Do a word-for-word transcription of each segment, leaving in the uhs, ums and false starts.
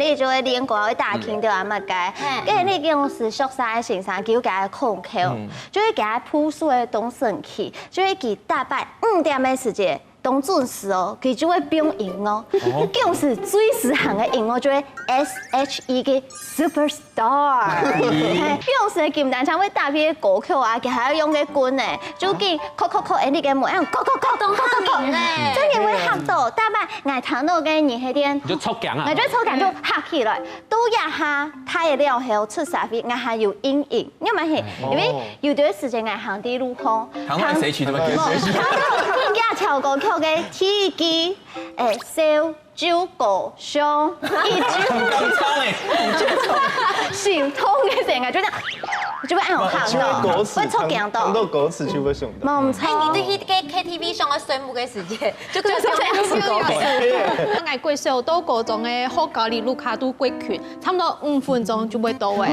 你就會練歌，會打琴，對啊，麼个。該你講係宿舍个先生，佢有佢个功課，就係佢个步數會當神奇，就係佢逐擺五點个時節，當準時哦，佢就會放音樂。哦。佢講係最時行个音樂，就係S H E个Superstar。嘿，佢講係金單槍會打佢个歌曲啊，佢還要用个棍呢，就佢叩叩叩，哎，你个門，哎，叩叩叩，當嚇人呢。真个會嚇到，逐擺𠊎聽到个人係點，你就著驚啊！𠊎就著驚就嚇起來。到這下，大个了後出社會，𠊎還有陰影，因為係，因為有段時間𠊎行在路項，行到誰去都會跟誰去。行到這條歌曲个第一句，哎，燒酒高尚，一句。很高超欸，心痛个時間，就這樣，就會恁樣嚇到，就會歌詞，會著驚到。聽到歌詞就會想到。無錯。哎，你對去該K T V上个睡目个時間， 就跟上面是高的。𠊎國小到高中个學校離屋下都幾近，差不多五分鐘就會到欸。哇！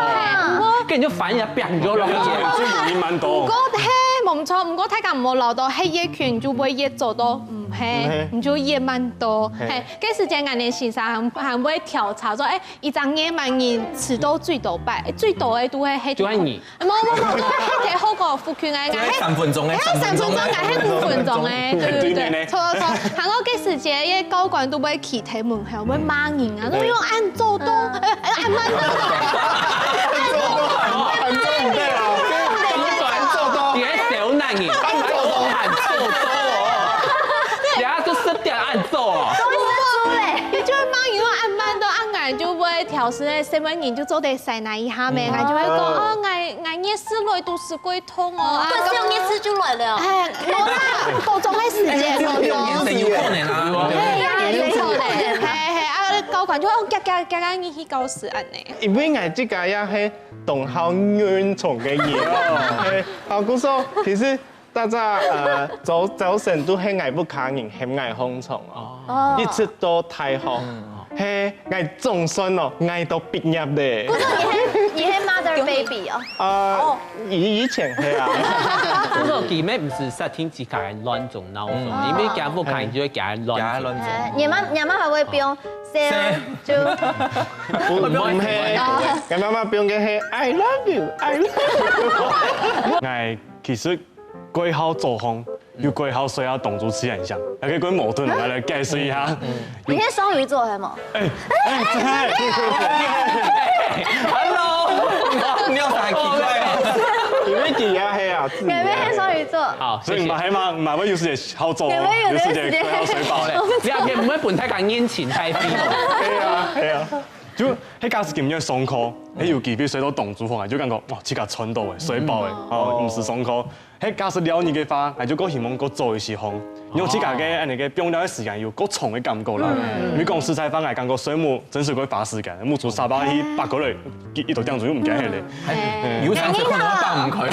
嘿，毋過，跟你就翻一下，砰，你就落去。最容易慢到。毋過，嘿，無錯，毋過大家毋好恅著，係越近就會越早到，毋係，毋係。你就越慢到。嘿。嘿，該時節𠊎等先生還，還會調查說，哎，一隻月滿人遲到最多擺，哎，最多个都係，係就係你。 無無無，該係好過附近个，就係三分鐘个，該係三分鐘，該係五分鐘个，對對對，對面呢。著著著。還有該時節，該教官都會企在門口，會罵人啊，都用恁早到，呃，呃，恁慢到。恁早到，恁早到，你還小男人，恁早到，恁早到哦。人家都十點恁早哦。都是豬嘞。你就會罵人，用恁慢到，恁𠊎就會挑事个，身邊人就做得塞那一下咩，𠊎就會講，哦，𠊎 𠊎月事來都係過痛哦，啊，但是用月事就來了。哎，無啦，高中个時節，哎，這種，這種眼神有可能啊。哎呀，有可能，嘿嘿，啊，教官就哦，遽遽遽遽，你去教室恁呢。因為𠊎自家也係當好運動个人，嘿，啊，故所其實大家呃早早晨都係𠊎屋下人喊𠊎䟘床哦，哦，一直到大學。 嘿，𠊎總算哦，𠊎都畢業咧。不是，你係，你係mother baby哦。啊，以以前係啊。不過佢乜毋係設定自家亂做鬧事，因為佢屋下人就會佢亂做。你媽你媽還會變，就不不係，𠊎媽媽變个係I love you，I love you。𠊎其實 蓋好早䟘，又蓋好睡啊，當晝自然醒，還可以蓋矛盾，來來解釋一下。你係雙魚座係無？哎哎，Hello，你有啥奇怪哦？因為佢也係啊，自己也係雙魚座。好，所以嘛，係嘛，嘛會有時節好早哦，有時節蓋好睡飽咧。你也毋會分大家人情太低。係啊係啊，就係假使今日上課，哎，有機會睡到當晝䟘，就感覺哇，自家賺到誒，睡飽誒，哦，毋使上課。 係假使尞日个話，𠊎就過希望過早一息䟘，因為自家个恁呢个放尞个時間有過長个感覺啦。因為講實在話，𠊎感覺睡目真係會花時間，目珠眨下去，擘過來，一一到點鐘又毋見忒咧。有上次可能會打毋開。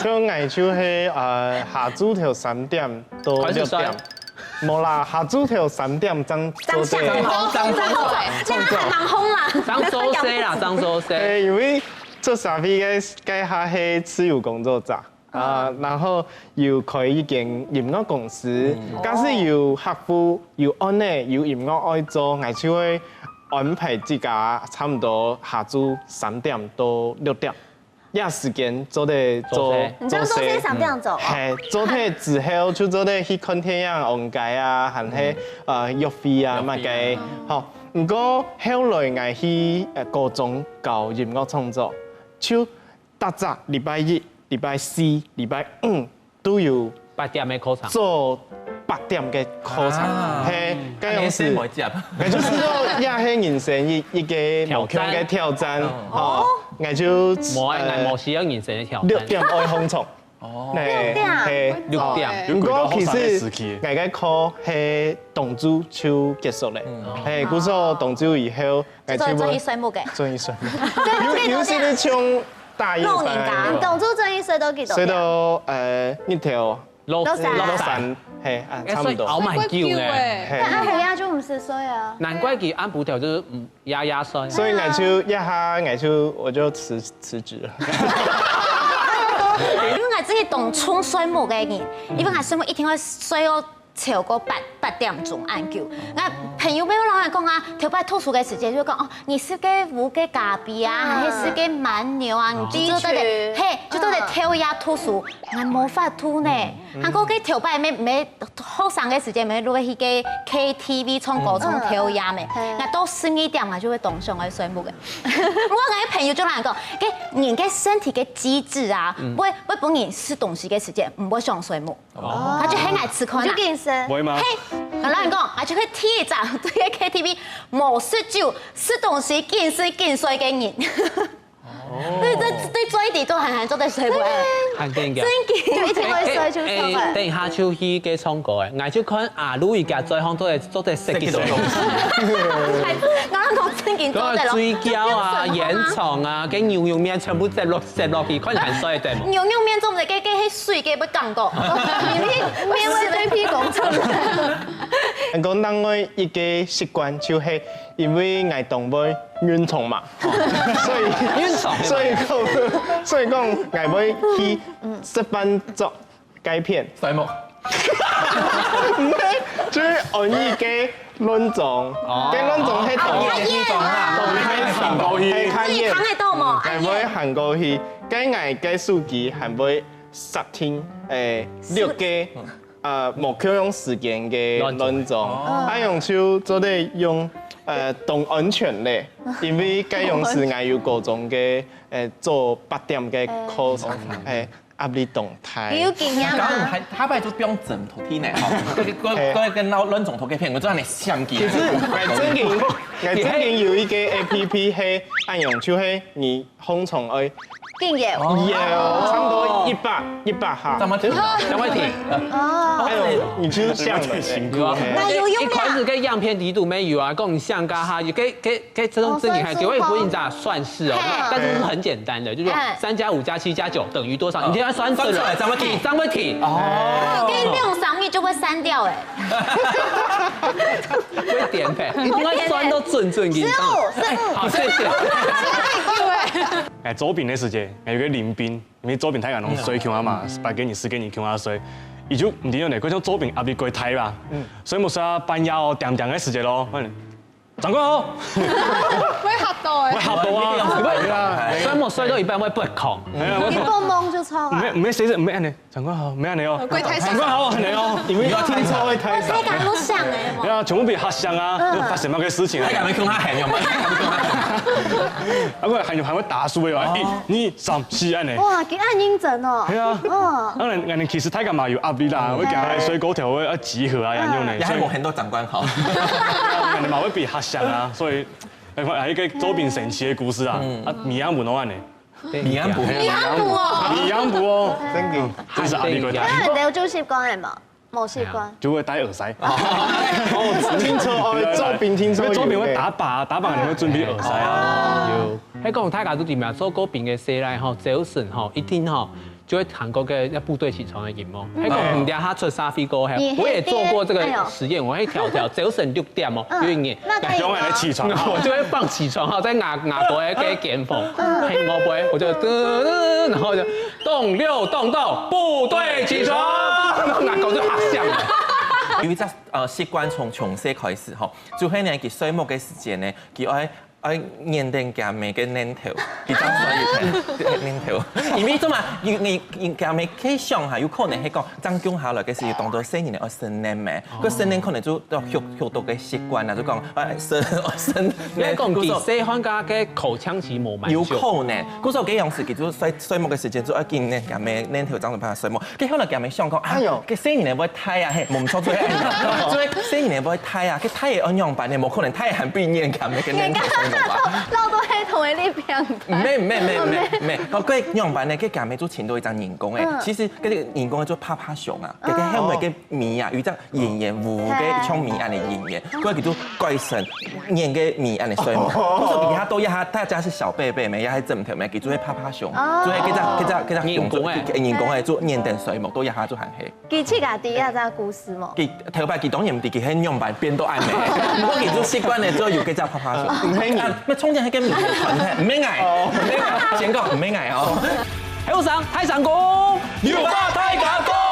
像𠊎就係呃下晝頭三點到六點，無啦，下晝頭三點正做得。正做事啦，正做事。誒，因為 出社會个該下係自由工作者啊，然後有開一間音樂公司，假使有客戶有案呢，有音樂愛做，𠊎就會安排自家差毋多下晝三點到六點，這時間做得做做事。你正做事三點鐘哦？係，做得之後就做得去看電影、逛街啊，還係呃約會啊麼个，吼。毋過後來𠊎去呃高中教音樂創作， 就逐隻禮拜一、禮拜四、禮拜五都有八點个課程。做八點个課程，係，該樣子，𠊎就試著也係人生一一個無共个挑戰，吼，𠊎就無愛，𠊎無需要人生个挑戰。六點愛䟘床。 哦，六點，係，六點。毋過其實𠊎个課係當晝就結束咧，係，故所當晝以後，𠊎就會轉去睡目个，轉去睡目。有有時你像大夜班，老人家，你當晝轉去睡到幾多點？睡到呃日頭落山。落山，嘿啊，差不多。欸，所以熬蠻久呢。欸。嘿。那暗晡夜就毋使睡啊。難怪佢暗晡頭就是，嗯，夜夜睡。所以𠊎就一下，𠊎就，我就辭，辭職了。因為𠊎自己當重睡目个人，因為𠊎睡目一定會睡到超過八，八點鐘恁久。𠊎朋友乜有摎𠊎講啊，頭擺讀書个時節就講，哦，你食該烏个咖啡啊，嗯。還係食該蠻牛啊，你就做得，的確。嘿，就做得偷夜讀書。 𠊎無法度呢。嗯。還過該頭擺乜，乜學生个時節乜，就會去該K T V唱歌唱到夜咩。嗯。𠊎到十二點，𠊎就會當想愛睡目个。𠊎个朋友就摎𠊎講，該人个身體个機制啊，嗯。會，會分人食東西个時節，毋會想睡目。哦。佢就喊𠊎試看啊。你就緊食。會嗎？嘿，𠊎摎你講，𠊎就會第一張對該K T V無食酒、食東西、緊食緊睡个人。 哦。對，這，對，這一點都還，還做得睡不安。還真个。真个。就一定會睡，就睡不安。欸，等一下就去該唱歌欸，𠊎就看阿魯伊家嘴項做得，做得設計什麼東西。還，剛剛講正經做得咯。水餃啊、煙腸啊，跟牛肉麵全部塞落，塞落去，看你還睡得無？牛肉麵做毋得，該，該係水，該會感覺。牛肉麵會被屁股衝。還講另外一個習慣就係 因為𠊎當會運動嘛，所以，運動。所以講，所以講，𠊎會去食飯做該片。睡目。毋係，就係安逸个運動，哦。該運動係當，哦，安逸个運動啊。當，係，係，係，係，係，所以扛得到無？𠊎會行過去，該𠊎个手機還會設定，欸，六個，呃，無共樣時間个運動。運動。哦。恁樣就做得用，呃，當安全咧，因為該樣時𠊎有高中个，呃，早八點个課程，欸，壓力當大。你有經驗嗎？剛剛還，下擺就放枕頭去呢，吼，該，該，該，該，該運動頭該片，𠊎做恁樣閃佢。其實，𠊎正經，𠊎正經有一個A P P係恁樣，就係你 紅蟲愛。經驗。有，差不多一百，一百下。怎麼停？怎麼停？哦。哎呦，你就是這樣的。辛苦。那有用嗎？一開始个樣片裡肚沒有啊，講你像剛哈，有給，給，給這種正經還給我也不會咋算式哦，哦，算數。嘿。但是是很簡單的，就是說嘿。三加五加七加九等於多少？你現在算出來，算出來，怎麼停？怎麼停？哦。我跟你講，上面就會刪掉哎。 會點配，應該算到準準个。十五，十五。好，謝謝。哎，做兵个時節，哎，有個林兵，因為做兵大家攏睡共下嘛，八個人、十個人共下睡，佢就毋知樣呢，佢想做兵壓力過大吧，所以無事啊，半夜哦，點點个時節咯，反正，長官好，會嚇到欸。會嚇到啊，會啊，所以無睡到一半會發狂。哎呀，我你發夢就錯啊。毋係，毋係，誰是毋係恁呢？ 長官好，毋係恁呢哦。過大聲。長官好，恁呢哦。因為聽錯會太少。大家都想欸嘛。對啊，全部被嚇醒啊！嗯。有發生麼个事情啊？大家沒看他喊有嗎？啊，不然還有還會打輸的啊！哦。一、二、三、四恁呢。哇，佢恁認真哦。對啊。哦。當然，𠊎等其實大家嘛有壓力啦，嗯。會驚睡過頭會要集合啊，恁樣呢。嗯。也還有很多長官好。所以，𠊎等嘛會被嚇醒啊，所以，哎，一個做兵神奇的故事啊，嗯。啊，你也問我恁呢。 你安補。你安補哦。你安補哦。真的。真是壓力過大。那很多就習慣了嘛，某習慣。就會戴耳塞。哦，聽錯哦，做兵聽錯。因為做兵會打靶，打靶你會準備耳塞啊。哦。有。還講大家都知嘛，做過兵个時節吼，朝晨吼，一定吼，就會聽過个要部隊起床的音樂。還講，嗯。你等下出社會過後，你我也做過這個實驗，我會調調，朝晨六點哦，嗯。有一年，那可以嗎？來，來起床。我就會放起床號，在外，外國的那個間房，嗯。嘿，我不會，我就噔噔，然後就動六動到部隊起床，然後外國就嚇醒了。有一隻，呃，習慣從從細開始吼，就係呢，佢睡目个時間呢，佢愛，愛黏等厥姆个乳頭，佢正睡得，乳頭。因為做麼，你，你，你厥姆去想哈，有可能係講，正降下來个時候，當多細人仔愛食奶咩，哦。該食奶可能就要學，學到个習慣啊，就講，哎，食，食奶。你講佢細漢个口腔期無滿足。有可能，故所該樣時佢就睡，睡目个時間就愛緊呢，厥姆奶頭正有辦法睡目。該後來厥姆想講，啊，哎喲。該細人仔會大啊，嘿，無錯，就係，就係細人仔會大啊，該大个愛仰般呢？無可能大个還比人家那個奶頭睡目。啊。老多黑头的你平台。没没没没没，哦，个样板呢，个家妹做请到一张人工诶，其实个人工做趴趴熊啊，个个后面个米啊，有一张圆圆乌个像米安的圆圆，个叫做改善，演个米安的水母。我说比他多一下，大家是小贝贝没，也还怎么没，给做个趴趴熊，做个这张这张这张熊做人工诶做演等水母，多一下做很黑。 佢自家知影這故事無？佢頭擺佢當然毋知佢係仰般變到恁呢，毋過佢就習慣了之後有這隻趴趴熊。毋係你啊，那中間還跟米團隊，毋係𠊎，毋係𠊎，先講毋係𠊎哦。後生大聲公，有話大家講。